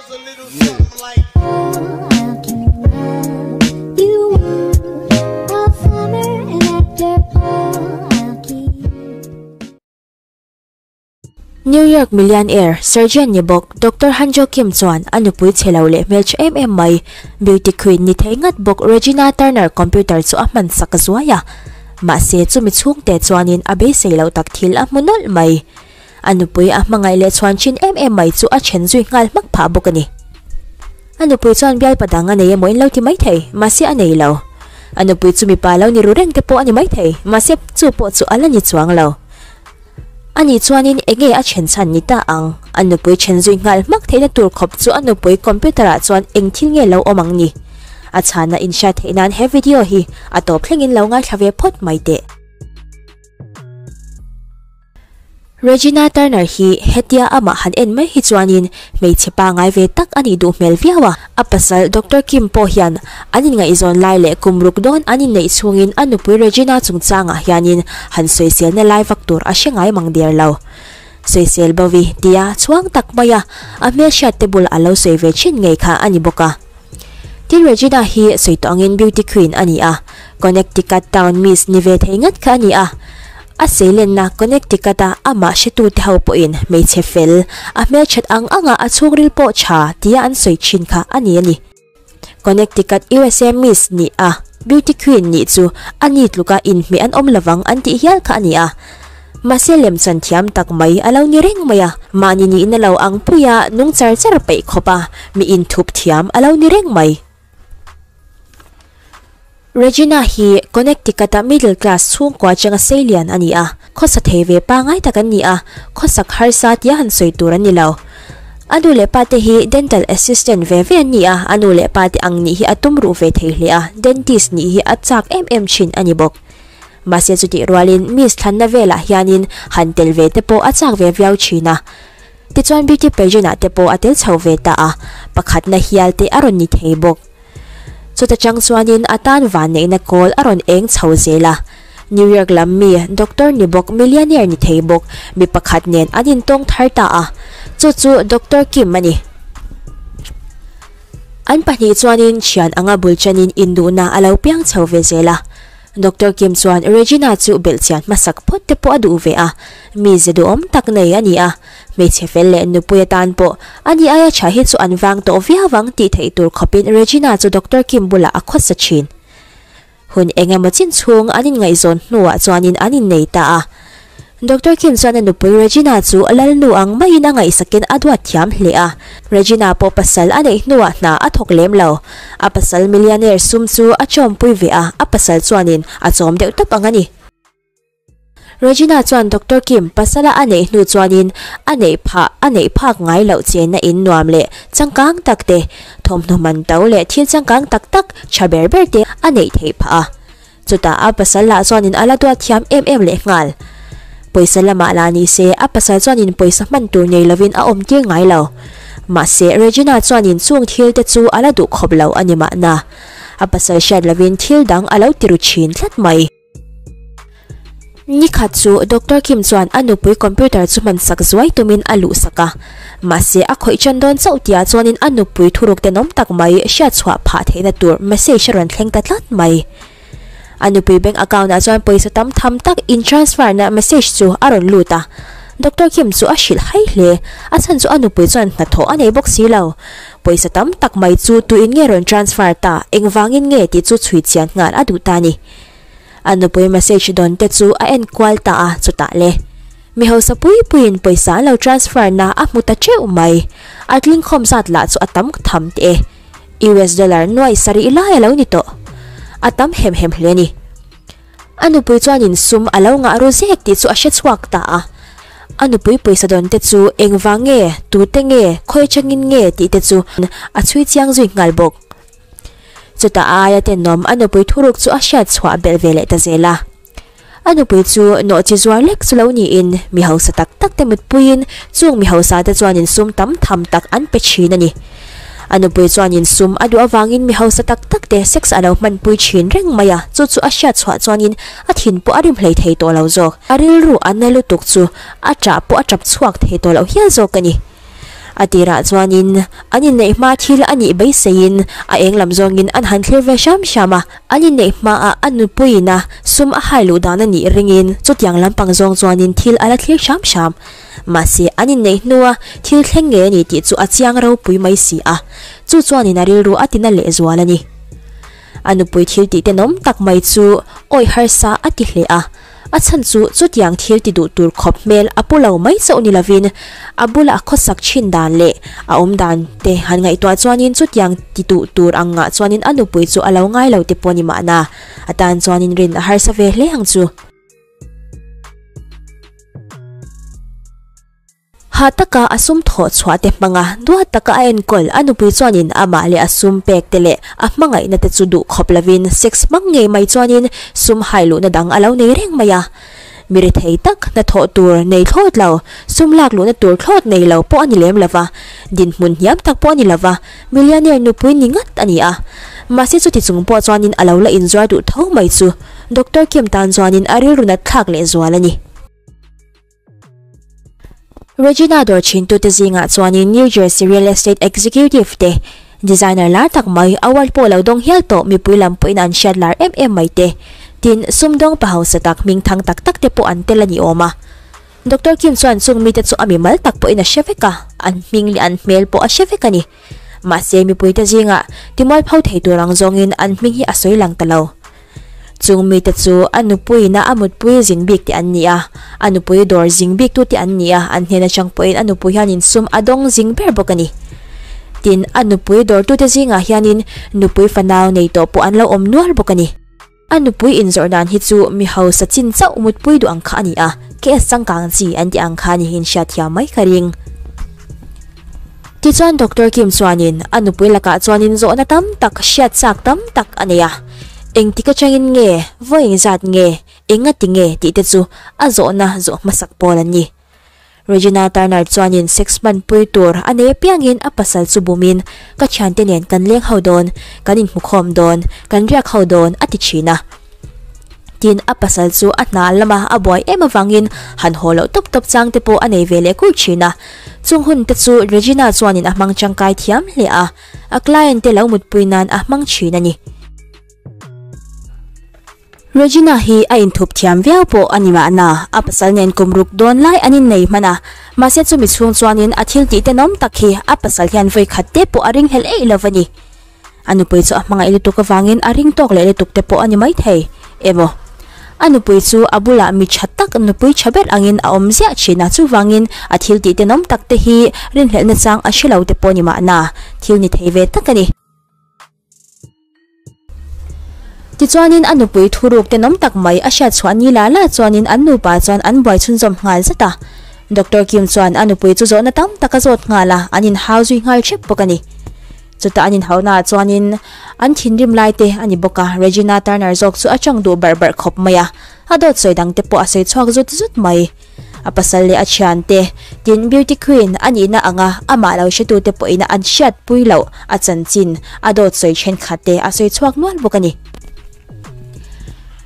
New York millionaire, surgeon ni bawk Doctor Hanjo Kim chuan a nupui chhe lo leh hmeltha em em mai, beauty queen ni thei ngat bawk Regina Turner computer chu a hman sak zuai a. Mahse chumi chhungte chuanin a beisei loh tak thil a hmu nawlh mai. A nupui a hmangaih leh chhuan thin em em mai chu a then zui nghal hmak phah bawk a ni. A nupui chuan bialpa dang a nei emaw in lo ti mai thei, mahse a nei lo. A nupui chu mipa lo ni ru reng te pawh a ni mai thei, mahse chu pawh chu a la ni chuang lo. A nih chuanin enge a then chhan ni ta ang? A nupui then zui nghal hmak theihna tur khawp chu a nupui computer ah chuan eng thil nge lo awm ang ni? A chhana inhriat theih nan he video hi a tawp thlengin lo ngaithla ve phawt mai teh. Regina Turner hi hetia amah han en mai hi chuanin hmeichhe pangai ve tak a nih duh hmel viau a. A pasal Doctor Kim pawh hian an inngaihzawn lai leh kum ruk dawn an inneih chhungin a nupui Regina chungchangah hianin han sawiselna lai vak tur a hre ngai mang der lo. Sawisel Bovi tia chhuang tak maia a hmelhriat te bul a lo sawi ve thin ngei kha a ni bawk a. Tin Regina hi sawi tawh angin beauty queen a ni a, Connecticut town miss ni ve thei ngat kha a ni a. A seilenna Connecticut a amah hretute ho pawhin hmeichhe fel, a hmelthat ang anga a chhungril pawh tha tia an sawi thin kha a ni a ni. Connecticut usa miss nih a, beauty queen nih chu a ni tluka inhmeh an awm lovang an tih hial kha a ni a. Mahse lemchan thiam tak mai a lo ni reng mai a, mahni nihna lo ang puia nung char char peih khawp a mi inthup thiam a lo ni reng mai. Regina hi Connecticut-a middle class chhungkua atanga seilian a ni a, khawsa thei ve pangai tak an ni a, khawsak harsa tia han sawi tur an ni lo. A nu leh pa te hi dental assistant ve ve an ni a, a nu leh pa te ang nih hi a tum ruh ve thei hle a, dentist nih hi a chak em em thin a ni bawk. Mahse chutih rualin Miss thlanna velah hianin han tel ve te pawh a chak ve viau thin a. Tichuan beauty pageant ah te pawh a tel chho ve ta a, pakhatna hial te a rawn ni thei bawk. Chuta chang chuanin a tan vanneihna kawl a rawn eng chho zel a. New York lam mi, doctor ni bawk, millionaire ni thei bawk, mi pakhat nen an intawng thar ta a. Chu chu Doctor Kim a ni. An pahnih chuanin thian anga bul chanin induhna a lo piang chho ve zel a. Doctor Kim chuan Regina chu belhchian hmasak phawt te pawh a duh ve a, mi ze duhawm tak nei a ni a, hmeichhe fel leh nupui atan pawh a ni aia tha hi chu an vang tawh viau ang tih theih tur khawpin Regina chu Doctor Kim bulah a khawsa thin. Hun eng emaw chin chhung an inngaihzawn hnuah chuanin an innei ta a. Doctor Kim chuan a nupui Regina chu lalnu ang maiin a ngaihsakin a duat thiam hle a. Regina pawh pasal a neih hnuah hna a thawk lem lo. A pasal millionaire sum chu a chawmpui ve a, a pasal chuanin a chawm deuh tawp ang a ni. Regina chuan Doctor Kim pasala a neih hnu chuanin a neih phah a neih phak ngai loh chenna in nuam leh changkang tak te, thawmhnaw man to leh thil changkang tak tak tha ber ber te a neih theih phah a. Chutah a pasal lah chuanin a la duat thiam em em leh nghal. Pawisa lamah lah ni se a pasal chuanin pawisa hman tur nei lovin a awm tir ngai lo. Mahse Regina chuanin chung thil te chu a la duh khawp lo a ni mahna. A pasal hriat lovin thil dang a lo ti ru thin tlat mai. Nikhat chu Doctor Kim chuan a nupui computer chu hman sak zuai tumin a luh sak a. Mahse a khawih ṭan dawn chauh tihah chuanin a nupui thuruk tenawm tak mai hriat chhuah phah theihna tur message a rawn thleng ta tlat mai. A nupui bank account ah chuan pawisa tam tham tak in transfer na message chu a rawn lut a. Doctor Kim chu a hrilh hai hle, a chhan chu a nupui chuan hnathawh a nei bawk si lo. Pawisa tam tak mai chu tuin nge rawn transfer ta, engvangin nge tih chu chhui chian nghal a duh ta a ni. A nupui message dawn te chu a en kual ta a, chutah le. Mi hausa pui puiin pawisa an lo transfer na a hmu ta teuh mai. A tling khawm zat lah chu a tam tham teh e. US dollar nuai sarih lai a lo ni tawh. A tam hem hem hle a ni. A nupui chuanin sum a lo ngah ru zek tih chu a hre chhuak ta a. A nupui pawisa dawn te chu engvang nge, tute nge, khawi atangin nge tih te chu a chhui chiang zui nghal bawk. Chutah a aia tenawm a nupui thuruk chu a hriat chhuah belh ve leh ta zel a. A nupui chu nawhchi zuar lek chu lo niin mi hausa tak tak te mutpuiin chung mi hausa te chuanin sum tam tham tak an pe thin a ni. A nupui chuanin sum a duh avangin mi hausa tak tak te sex a lo hmanpui thin reng mai a, chu chu a hriat chhuah chuanin a thin pawh a rim hlei thei tawh lo zawk. A rilru a na lutuk chu a ṭah pawh a ṭap chhuak thei tawh loh hial zawk a ni. A tirah chuanin an inneih hma thil a nih beiseiin a eng lam zawngin an han thlir ve hram hram a, an inneih hmaah a nupuiin a sum a hai luh dan a nih ringin chutiang lampang zawng chuanin thil a la thlir hram hram. Mahse an inneih hnua thil thleng ngei a ni tih chu a chiang ropui mai si a, chu chuanin a rilru a tina lehzual a ni. A nupui thil tih tenawm tak mai chu awih harsa a ti hle a, a chhan chu chutiang thil ti duh tur khawp hmel a pu lo mai chauh ni lovin a bula a khawsak thin dan leh a awm dan te han ngaihtuah chuanin chutiang ti duh tur ang ngah chuanin a nupui chu a lo ngai lo te pawh ni mahna a tan chuanin rin a harsa ve hle ang chu. Ha taka a sum thawh chhuah te hmanga duat taka a enkawl a nupui chuanin amah leh a sum pek te leh a hmangaihna te chu duh khawp lovin sex hmang ngei mai chuanin sum hai luhna dang a lo nei reng mai a. Mi rethei tak hnathawh tur nei thlawt lo, sum lak luhna tur thlawt nei lo pawh a ni lem lova, dinhmun hniam tak pawh a ni lova, millionaire nupui ni ngat a ni a. Mahse chuti chung pawh chuanin a lo la inzuar duh tho mai chu Doctor Kim tan chuanin a rilru nat thlak lehzual a ni. Regina dawr chhintute zingah chuanin New Jersey Real Estate Executive te, designer lar tak mai, award pawh lo dawng hial tawh mipui lam pawhin an hriat lar em em mai te, tin, sumdawng pa hausa tak hming thang tak tak te pawh an tel a ni awm a. Doctor Kim chuan chung mite chu a mimal tak pawhin a hre vek a, an hming leh an hmel pawh a hre vek a ni. Mahse mipuite zingah timualpho thei tur ang zawngin an hming hi a sawi lang ta lo. Chung mite chu a nupuiin a a mutpui zing bik te an ni a, a nupui dawr zing bik tu te an ni a, an hnen atang pawhin a nupui hianin sum a dawng zing ber bawk a ni. Tin, a nupui dawrtute zingah hianin nupui fanau nei tawh pawh an lo awm nual bawk a ni. A nupui inzawrh dan hi chu mi hausa chin chauh mutpui duh ang kha a ni a, case changkang chi an tih ang kha a ni in hriatthiam mai ka ring. Tichuan Doctor Kim chuanin a nupui lakah chuanin zawhna tam tak hriat chak tam tak a nei a, engtik atangin nge, vawi engzat nge, engati nge tih te chu a zawhna zawh hmasak pawl an ni. Regina Turner chuanin sex hmanpui tur a nei apiangin a pasal chu bumin ka thiante nen kan leng ho dawn, kan inhmukhawm dawn, kan riak ho dawn a ti thin a. Tin, a pasal chu a hna lama a buai em avangin han haw loh tawp tawp chang te pawh a nei ve leh kur thin a. Chung hun te chu Regina chuanin a hmang tangkai thiam hle a, a client te lo mutpui nan a hmang thin a ni. Regina hi a inthup thiam viau pawh a ni mahna, a pasal nen kum ruk dawn lai an innei hman a, mahse chumi chhung chuanin a thil tih tenawm tak hi a pasal hian vawi khat te pawh a ringhlel eih lo a ni. A nupui chu a hmangaih lutuk avangin a ring tawk leh lutuk te pawh a ni maithei emaw. A nupui chu a bulah mi tha tak nupui tha ber angin a awm ziah thin a, chuvangin a thil tih tenawm tak te hi rinhlelhna chang a hre lo te pawh ni mahna thil ni thei ve tak a ni. Tichuanin a nupui thuruk tenawm tak mai a hriat chhuah ni la la chuanin an nupa chuan an buai chhunzawm nghal zat a. Doctor Kim chuan a nupui chu zawhna tam tak a zawt nghal a, an inhau zui nghal hrep bawk a ni. Chutah an inhauhnaah chuanin an thinrim lai te a ni bawk a, Regina Turner zawk chu a chang duh barh barh khawp mai a, a dawt sawi dang te pawh a sawi chhuak zut zut mai. A pasal leh a thiante, tin Beauty Queen a nihna anga amah lo hretute pawhin an hriatpui loh a chanchin a dawt sawi thenkhat te a sawi chhuak nual bawk a ni.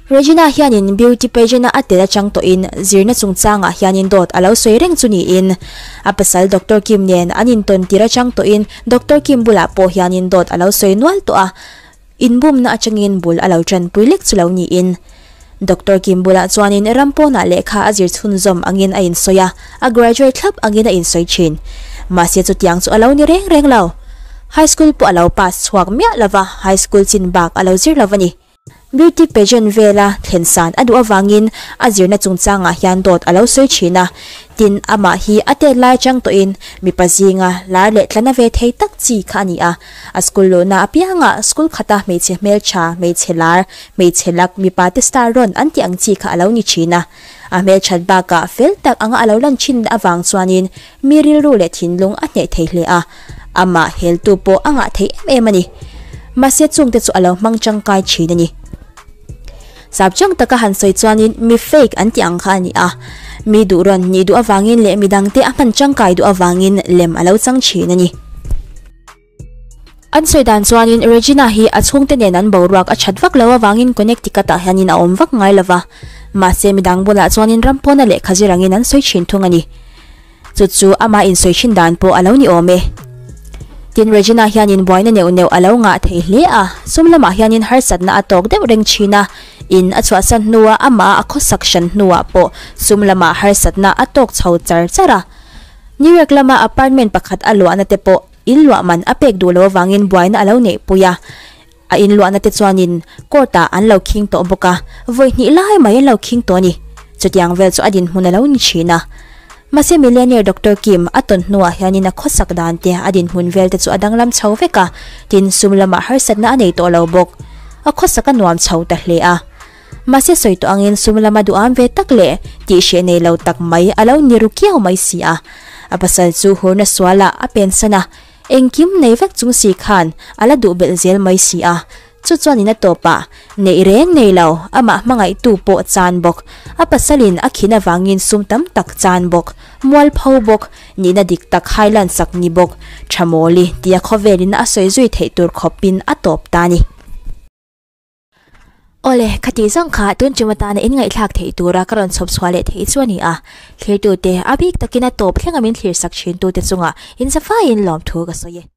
Regina hianin beauty pageant-a a tel atang tawhin zirna chungchangah hianin dawt a lo sawi reng chu niin a pasal Doctor Kim nen an intawn tir atang tawhin Doctor Kim bulah pawh hianin dawt a lo sawi nual tawh a, inbumna atangin bul a lo tanpui lek chu lo niin Doctor Kim bulah chuanin ram pawnah lehkha a zir chhunzawm angin a insawi a, a graduate thlap angin a insawi thin. Mahse chutiang chu a lo ni reng reng lo. High school pawh a lo pass chhuak miah lova, high school chin bak a lo zir lo a ni. Beauty pageant vela thlen san a duh avangin a zirna chungchangah hian dawt a lo sawi thin a, tin amah hi a tet lai atang tawhin mipa zinga lar leh tlana ve thei tak chi kha a ni a, a school luhna apiangah school khata hmeichhe hmeltha, hmeichhe lar, hmeichhe lak, mipa te star rawn an tih ang chi kha a lo ni thin a. A hmelthat bakah fel tak anga a lo lan thin avang chuanin mi rilru leh thinlung a hneh thei hle a, amah heltu pawh a ngah thei em em a ni. Mahse chungte chu a lo hmang tangkai thin a ni. Sap chang taka han sawi chuanin mi fake an tih ang kha a ni a, mi duh rawn nih duh avangin leh midangte a hman tangkai duh avangin lem a lo chang thin a ni. An sawi dan chuanin Regina hi a chhungte nen an boruak a that vak lo avangin Connecticut ah hianin a awm vak ngai lova, mahse midang bulah chuanin ram pawna lehkha zir angin an sawi thin thung a ni. Chu chu ama insawi thin dan pawh a lo ni awm e. Tin, Regina hianin buaina neuh neuh a lo ngah thei hle a, sum lamah hianin harsatna a tawk deuh reng thin a, in a chhuahsan hnua amah a khawsak hran hnuah pawh sum lamah harsatna a tawk chho char char a. New York lama apartment pakhat a luahna te pawh in luah man a pek duh loh avangin buaina a lo neihpui a, a in luahna te chuanin court ah an lo khing tawh bawk a, vawi hnih lai mai an lo khing tawh a ni. Chutiang vel chu a dinhmun a lo ni thin a. Mahse millionaire Doctor Kim a tawn hnuah hianin a khawsak dan te a dinhmun vel te chu a danglam chho vek a, tin sum lamah harsatna a nei tawh lo bawk. A khawsak a nuam chho ta hle a. Mahse sawi tawh angin sum lama duham ve tak leh tihhreh nei lo tak mai a lo ni ru kiau mai si a. A pasal chu hurna sualah a pensan a, Engkim nei vek chung si khan a la duh belh zel mai si a, chu chuan in a tawpah neih reng nei lo, amah hmangaihtu pawh chan bawk, a pasalin a khin avangin sum tam tak chan bawk, mualpho bawk, nihna dik tak hailan sak ni bawk, tha mawli tia khawvelin a sawi zui theih tur khawpin a tawp ta a ni. Awle, khati zawng kha tun tum atana in ngaihthlak theih tura ka rawn chhawp chhuah leh theih chu a ni a. Thlirtute, a bik takin a tawp thlenga min thlir sak thintute chungah in zafaiin lawmthu ka sawi e.